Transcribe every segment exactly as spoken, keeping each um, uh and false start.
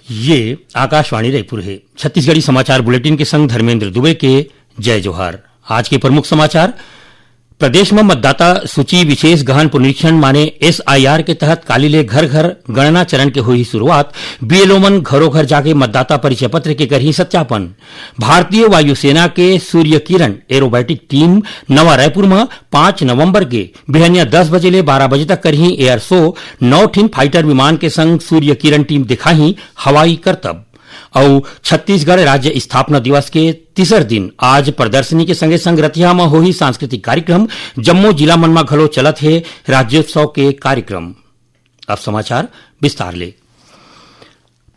ये आकाशवाणी रायपुर हे। छत्तीसगढ़ी समाचार बुलेटिन के संग धर्मेंद्र दुबे के जय जोहार। आज के प्रमुख समाचार। प्रदेश म मतदाता सूची विशेष गहन पुनरीक्षण माने एसआईआर के तहत काली ले घर घर गणना चरण के होही शुरुआत। बीएलओ मन घरो घर जाके मतदाता परिचय पत्र के करही सत्यापन। भारतीय वायुसेना के सूर्य किरण एरोबैटिक टीम नवा रायपुर म पाँच नवंबर के बिहनिया दस बजे ले बारह बजे तक करही एयर शो। नौ ठिन फाइटर विमान के संग सूर्य किरण टीम दिखाही हवाई करतब। अउ छत्तीसगढ़ राज्य स्थापना दिवस के तीसर दिन आज प्रदर्शनी के संगे संग रतिहा म होही सांस्कृतिक कार्यक्रम। जम्मो जिला मन म घलो चलत हे राज्योत्सव के कार्यक्रम। अब समाचार विस्तार ले।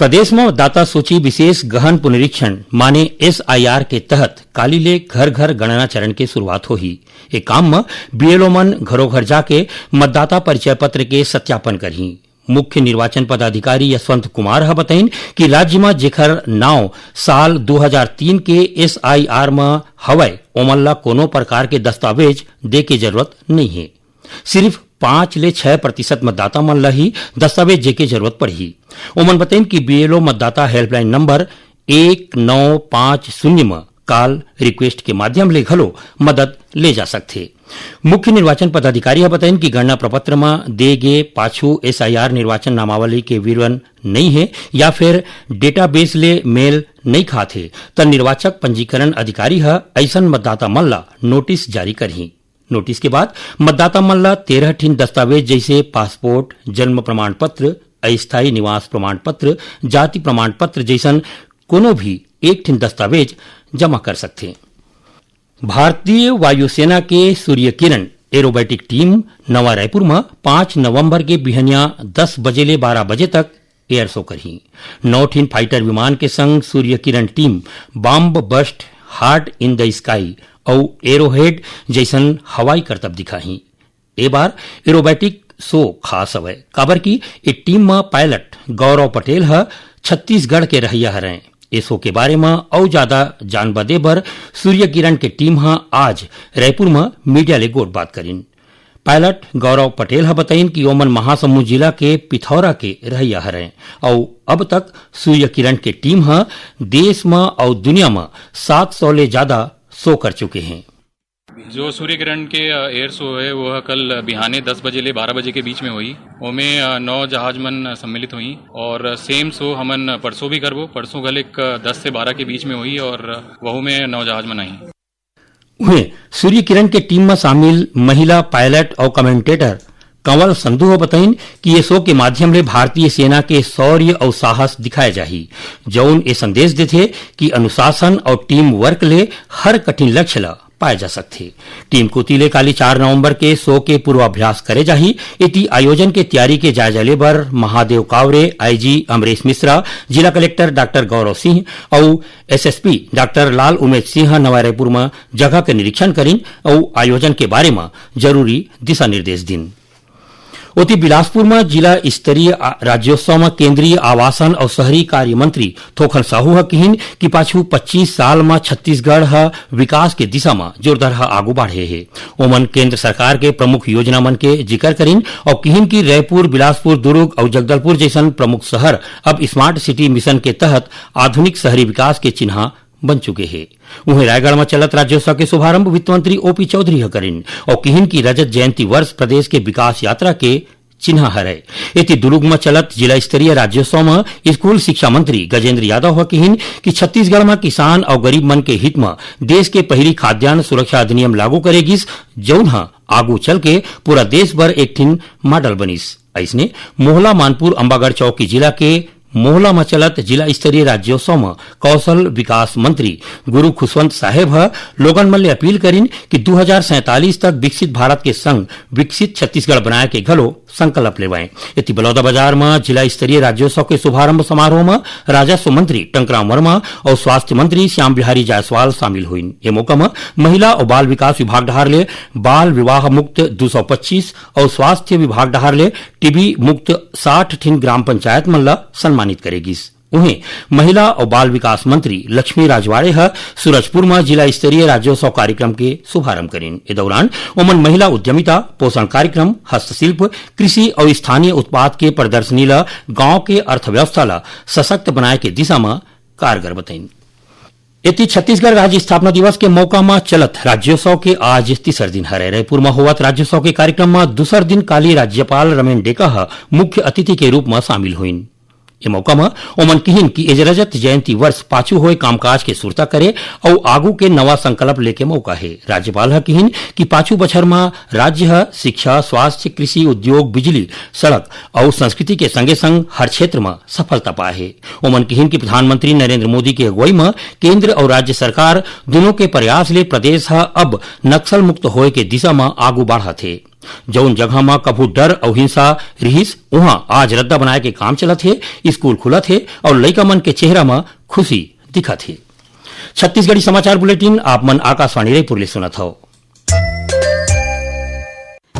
प्रदेश म मतदाता सूची विशेष गहन पुनरीक्षण माने एसआईआर के तहत काली ले घर घर गणना चरण के शुरुआत होही। ए काम म बीएलओ मन घरो घर जाके मतदाता परिचय पत्र के सत्यापन करही। मुख्य निर्वाचन पदाधिकारी यशवंत कुमार ह बतइन कि राज्य म जेखर नाव साल दो हज़ार तीन के एसआईआर म हवय, ओमन ला कोनो प्रकार के दस्तावेज दे के जरूरत नइ हे। सिर्फ पाँच ले छह प्रतिशत मतदाता मन ल ही दस्तावेज दे के जरूरत पड़ही। ओमन बतइन कि बीएलओ मतदाता हेल्पलाइन नंबर एक नौ पाँच शून्य म कॉल रिक्वेस्ट के माध्यम ले घलो मदद ले जा सकथे। मुख्य निर्वाचन पदाधिकारी ह बतइन कि गणना प्रपत्र म दे गे पाछू एसआईआर निर्वाचन नामावली के विवरण नइ हे या फिर डेटाबेस ले मेल नइ खात हे, त निर्वाचक पंजीकरण अधिकारी ह अइसन मतदाता मन ला नोटिस जारी करही। नोटिस के बाद मतदाता मन ला तेरह ठिन दस्तावेज जइसे पासपोर्ट, जन्म प्रमाण पत्र, अस्थायी निवास प्रमाण पत्र, जाति प्रमाण पत्र जइसन कोनो भी एक ठिन दस्तावेज जमा कर सकथे। भारतीय वायुसेना के सूर्य किरण एरोबैटिक टीम नवा रायपुर म पाँच नवंबर के बिहनिया दस बजे ले बारह बजे तक एयर शो करही। नौ ठिन फाइटर विमान के संग Surya Kiran team bomb burst, heart in the sky अउ एरोहेड जइसन हवाई करतब दिखाही। ए बार एरोबैटिक शो खास हवय, काबर कि ए टीम म पायलट गौरव पटेल ह छत्तीसगढ़ के रहइया हरय। ए शो के बारे म अउ जादा जानबा दे बर सूर्य किरण के टीम ह आज रायपुर म मीडिया ले गोठबात करिन। पायलट गौरव पटेल ह बतइन कि ओमन महासमुंद जिला के पिथौरा के रहइया हरय अउ अब तक सूर्य किरण के टीम ह देश म अउ दुनिया म सात सौ ले जादा शो कर चुके हें। जो सूर्य किरण के, अ, एयर शो है, वो है कल बिहाने दस बजे ले बारह बजे के बीच में होही। ओमे, अ, नौ जहाज मन सम्मिलित होही और सेम शो हमन परसों भी करबो। परसों घल एक, अ, दस से बारह के बीच में होही और वहू में नौ जहाज मन आही। उहें, सूर्य किरण के टीम म शामिल महिला पायलट अउ कमेंटेटर कंवल संधू ह बतइन कि ये शो के माध्यम ले भारतीय सेना के शौर्य अउ साहस दिखाए जाही, जउन ये संदेश देथे कि अनुशासन अउ टीम वर्क ले हर कठिन लक्ष्य ल पाए जा सकथे। टीम कोति ले काली चार नवंबर के शो के पूर्वाभ्यास करे जाही। एती आयोजन के तैयारी के जायजा ले बर महादेव कावरे, आईजी अमरेश मिश्रा, जिला कलेक्टर डॉक्टर गौरव सिंह अउ एसएसपी डॉक्टर लाल उमेद सिंह ह नवा रायपुर म जगह के निरीक्षण करिन अउ आयोजन के बारे म जरूरी दिशा निर्देश दिन। ओती बिलासपुर म जिला स्तरीय आ-, राज्योत्सव म केंद्रीय आवासन अउ शहरी कार्य मंत्री थोखन साहू ह किहिन कि पाछू पच्चीस साल म छत्तीसगढ़ ह विकास के दिशा म जोरदार ह आगू बढ़े हे। ओमन केंद्र सरकार के प्रमुख योजना मन के जिक्र करिन अउ किहिन कि रायपुर, बिलासपुर, दुर्ग अउ जगदलपुर जइसन प्रमुख शहर अब स्मार्ट सिटी मिशन के तहत आधुनिक शहरी विकास के चिन्हा बन चुके हे। उहें, रायगढ़ म चलत राज्योत्सव के शुभारंभ वित्त मंत्री ओपी चौधरी ह करिन अउ किहिन कि रजत जयंती वर्ष प्रदेश के विकास यात्रा के चिन्हा हरय। एती दुर्ग म चलत जिला स्तरीय राज्योत्सव म स्कूल शिक्षा मंत्री गजेंद्र यादव ह किहिन कि छत्तीसगढ़ म किसान अउ गरीब मन के हित म देश के पहिली खाद्यान्न सुरक्षा अधिनियम लागू करे गिस, जउन ह आगू चल के पूरा देश बर एक ठिन मॉडल बनिस। अइसने मोहला मानपुर अंबागढ़ चौकी जिला के मोहला म चलत जिला स्तरीय राज्योत्सव म कौशल विकास मंत्री गुरु खुशवंत साहेब ह लोगन मन ले अपील करिन कि दू हजार सैंतालीस तक विकसित भारत के संग विकसित छत्तीसगढ़ बनाए के घलो संकल्प लेवय। एती बलौदाबाजार म जिला स्तरीय राज्योत्सव के शुभारंभ समारोह म राजस्व मंत्री टंकराम वर्मा अउ स्वास्थ्य मंत्री श्याम बिहारी जायसवाल शामिल होइन। ए मौका म महिला अउ बाल विकास विभाग डहार ले बाल विवाह मुक्त दू सौ पच्चीस अउ स्वास्थ्य विभाग डहार ले टीबी मुक्त साठ ठिन ग्राम पंचायत मन ल सम्मानित करे गिस। उहें, महिला अउ बाल विकास मंत्री लक्ष्मी राजवाड़े ह सूरजपुर म जिला स्तरीय राज्योत्सव कार्यक्रम के शुभारंभ करिन। ए दौरान ओमन महिला उद्यमिता, पोषण कार्यक्रम, हस्तशिल्प, कृषि अउ स्थानीय उत्पाद के प्रदर्शनी ल गांव के अर्थव्यवस्था ल सशक्त बनाए के दिशा म कारगर बतइन। एती, छत्तीसगढ़ राज्य स्थापना दिवस के मौका म चलत राज्योत्सव के आज तीसर दिन हरय। रायपुर म होवत राज्योत्सव के कार्यक्रम म दूसर दिन काली राज्यपाल रमेन डेका ह मुख्य अतिथि के रूप म शामिल होइन। ए मौका म ओमन किहिन कि ए रजत जयंती वर्ष पाछू होए कामकाज के सुरता करे अउ आगू के नवा संकल्प लेके मौका हे। राज्यपाल ह किहिन कि पाछू बछर म राज्य ह शिक्षा, स्वास्थ्य, कृषि, उद्योग, बिजली, सड़क अउ संस्कृति के संगे संग हर क्षेत्र म सफलता पाए हे। ओमन किहिन कि प्रधानमंत्री नरेंद्र मोदी के अगुवाई म केंद्र अउ राज्य सरकार दूनों के प्रयास ले प्रदेश ह अब नक्सल मुक्त होए के दिशा म आगू बढ़त हे। जउन जगह म कभू डर अउ हिंसा रिहिस, उहां आज रद्दा बनाए के काम चलत हे, स्कूल खुलत हे अउ लइका मन के चेहरा म खुशी दिखत हे। छत्तीसगढ़ी समाचार बुलेटिन आप मन आकाशवाणी रायपुर ले सुनत हव।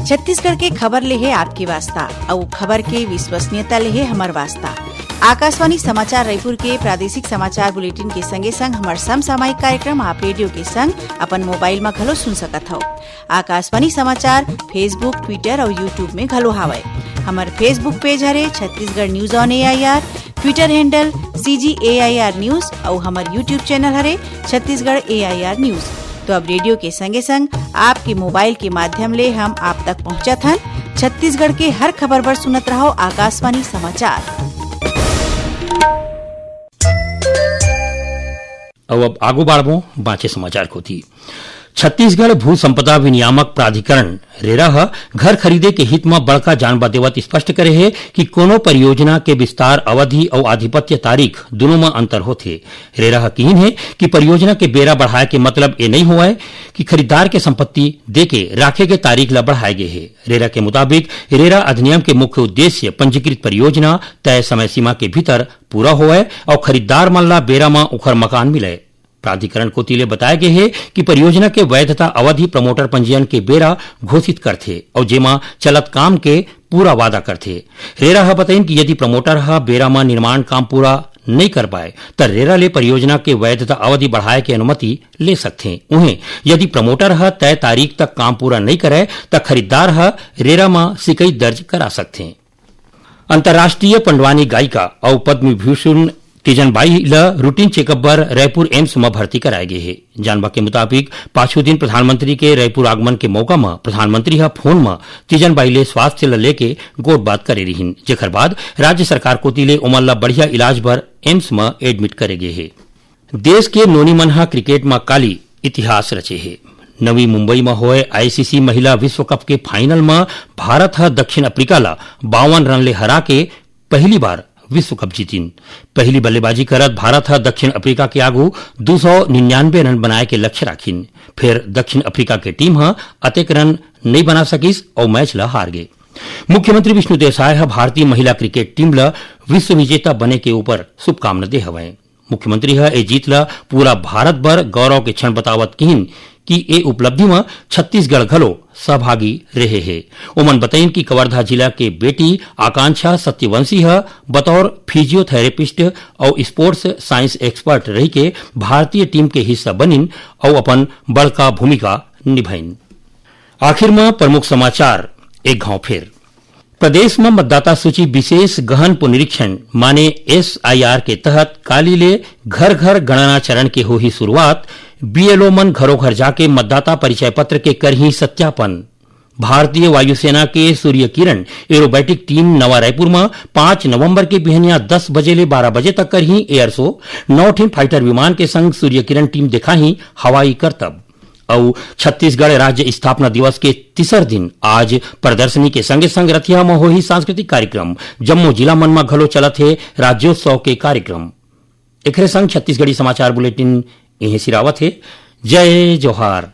छत्तीसगढ़ के खबर ले हे आपके वास्ता, अउ खबर के विश्वसनीयता ले हे हमर वास्ता। आकाशवाणी समाचार रायपुर के प्रादेशिक समाचार बुलेटिन के संगे संग हमर समसामयिक कार्यक्रम आप रेडियो के संग अपन मोबाइल म घलो सुन सकत हव। आकाशवाणी समाचार Facebook, Twitter अउ YouTube में घलो हावय। हमर Facebook पेज हरे Chhattisgarh news on AIR, Twitter handle CG AIR news अउ हमर YouTube चैनल हरे छत्तीसगढ़ एआईआर न्यूज। तो अब रेडियो के संगे संग आपके मोबाइल के माध्यम ले हम आप तक पहुंचत हन छत्तीसगढ़ के हर खबर बर सुनत रहव आकाशवाणी समाचार। अउ अब आगू बाढ़बो बांचे समाचार कोती। छत्तीसगढ़ भू संपदा विनियामक प्राधिकरण रेरा ह घर खरीदे के हित म बड़का जानबा देवत स्पष्ट करे हे कि कोनो परियोजना के विस्तार अवधि अउ आधिपत्य तारीख दूनों म अंतर होथे। रेरा ह किहिन हे कि परियोजना के बेरा बढ़ाए के मतलब ए नइ होवय कि खरीददार के संपत्ति देके राखे के तारीख ल बढ़ाए गे हे। रेरा के मुताबिक, रेरा अधिनियम के मुख्य उद्देश्य पंजीकृत परियोजना तय समय सीमा के भीतर पूरा होवय अउ खरीददार मन ला बेरा म उखर मकान मिलय। प्राधिकरण कोति ले बताय गे हे कि परियोजना के वैधता अवधि प्रमोटर पंजीयन के बेरा घोषित करथे अउ जेमा चलत काम के पूरा वादा करथे। रेरा ह बतइन कि यदि प्रमोटर ह बेरा म निर्माण काम पूरा नइ कर पाय, त रेरा ले परियोजना के वैधता अवधि बढ़ाय के अनुमति ले सकथे। उहें, यदि प्रमोटर ह तय तारीख तक काम पूरा नइ करय, त खरीददार ह रेरा म शिकायत दर्ज करा सकथे। अंतर्राष्ट्रीय पंडवानी गायिका अउ पद्म विभूषण तीजन बाई ल रूटीन चेकअप बर रायपुर एम्स म भर्ती कराए गे हे। जानबा के मुताबिक, पाछू दिन प्रधानमंत्री के रायपुर आगमन के मौका म प्रधानमंत्री ह फोन म तीजन बाई ले स्वास्थ्य ल लेके गोठबात करे रिहिन, जेखर बाद राज्य सरकार कोति ले ओमन ल बढ़िया इलाज बर एम्स म एडमिट करे गे हे। देश के नोनी मन ह क्रिकेट म काली इतिहास रचे हे। नवी मुंबई म होए आईसीसी महिला विश्व कप के फाइनल म भारत ह दक्षिण अफ्रीका ल बावन रन ले हरा के पहली बार विश्व कप जीतिन। पहली बल्लेबाजी करत भारत ह दक्षिण अफ्रीका के आगू दू सौ निन्यानवे रन बनाए के लक्ष्य राखिन। फेर दक्षिण अफ्रीका के टीम ह अतेक रन नइ बना सकिस अउ मैच ल हार गे। मुख्यमंत्री विष्णुदेव साय ह भारतीय महिला क्रिकेट टीम ल विश्व विजेता बने के ऊपर शुभकामना दे हवय। मुख्यमंत्री ह ए जीत ल पूरा भारत बर गौरव के क्षण बतावत किहिन कि ए उपलब्धि म छत्तीसगढ़ घलो सहभागी रेहे हे। ओमन बतइन कि कवर्धा जिला के बेटी आकांक्षा सत्यवंशी ह बतौर फिजियोथेरेपिस्ट अउ स्पोर्ट्स साइंस एक्सपर्ट रहिके भारतीय टीम के हिस्सा बनिन अउ अपन बड़का भूमिका निभाइन। आखिर म प्रमुख समाचार एक घांव फेर। प्रदेश म मतदाता सूची विशेष गहन पुनरीक्षण माने एसआईआर के तहत काली ले घर-घर गणना चरण के होही शुरुआत। बीएलओ मन घरो घर जाके मतदाता परिचय पत्र के करही सत्यापन। भारतीय वायुसेना के सूर्य किरण एरोबैटिक टीम नवा रायपुर म पाँच नवंबर के बिहनिया दस बजे ले बारह बजे तक करही एयर शो। नौ ठिन फाइटर विमान के संग सूर्य किरण टीम दिखाही हवाई करतब। अउ छत्तीसगढ़ राज्य स्थापना दिवस के तीसर दिन आज प्रदर्शनी के संगे संग रथिया म होही सांस्कृतिक कार्यक्रम। जम्मो जिला मन म घलो चलत हे राज्योत्सव के कार्यक्रम। एकरे संग छत्तीसगढ़ी समाचार बुलेटिन इहें सिरावत हे। जय जोहार।